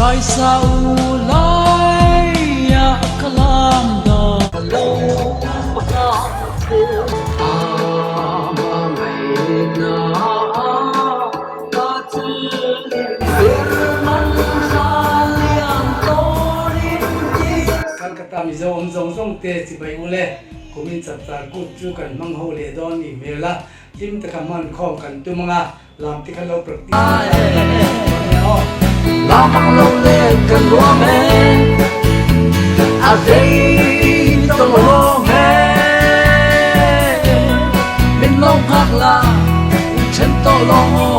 Saisa u laia ka lam dan. Ka lo hlau a hmangaihna ka chilhin ber man hla lian tawrin tir. Calcutta Mizo awm zawng zawng te chibai u le, kumin chapchar kut chu kan hmang ho leh dawn nih hmel a, hlim taka hman khawm kan tum ang a. Lam te kha lo practice Lam ang lo le kan ruam e A rei to long e Min lo nghak la Then to long.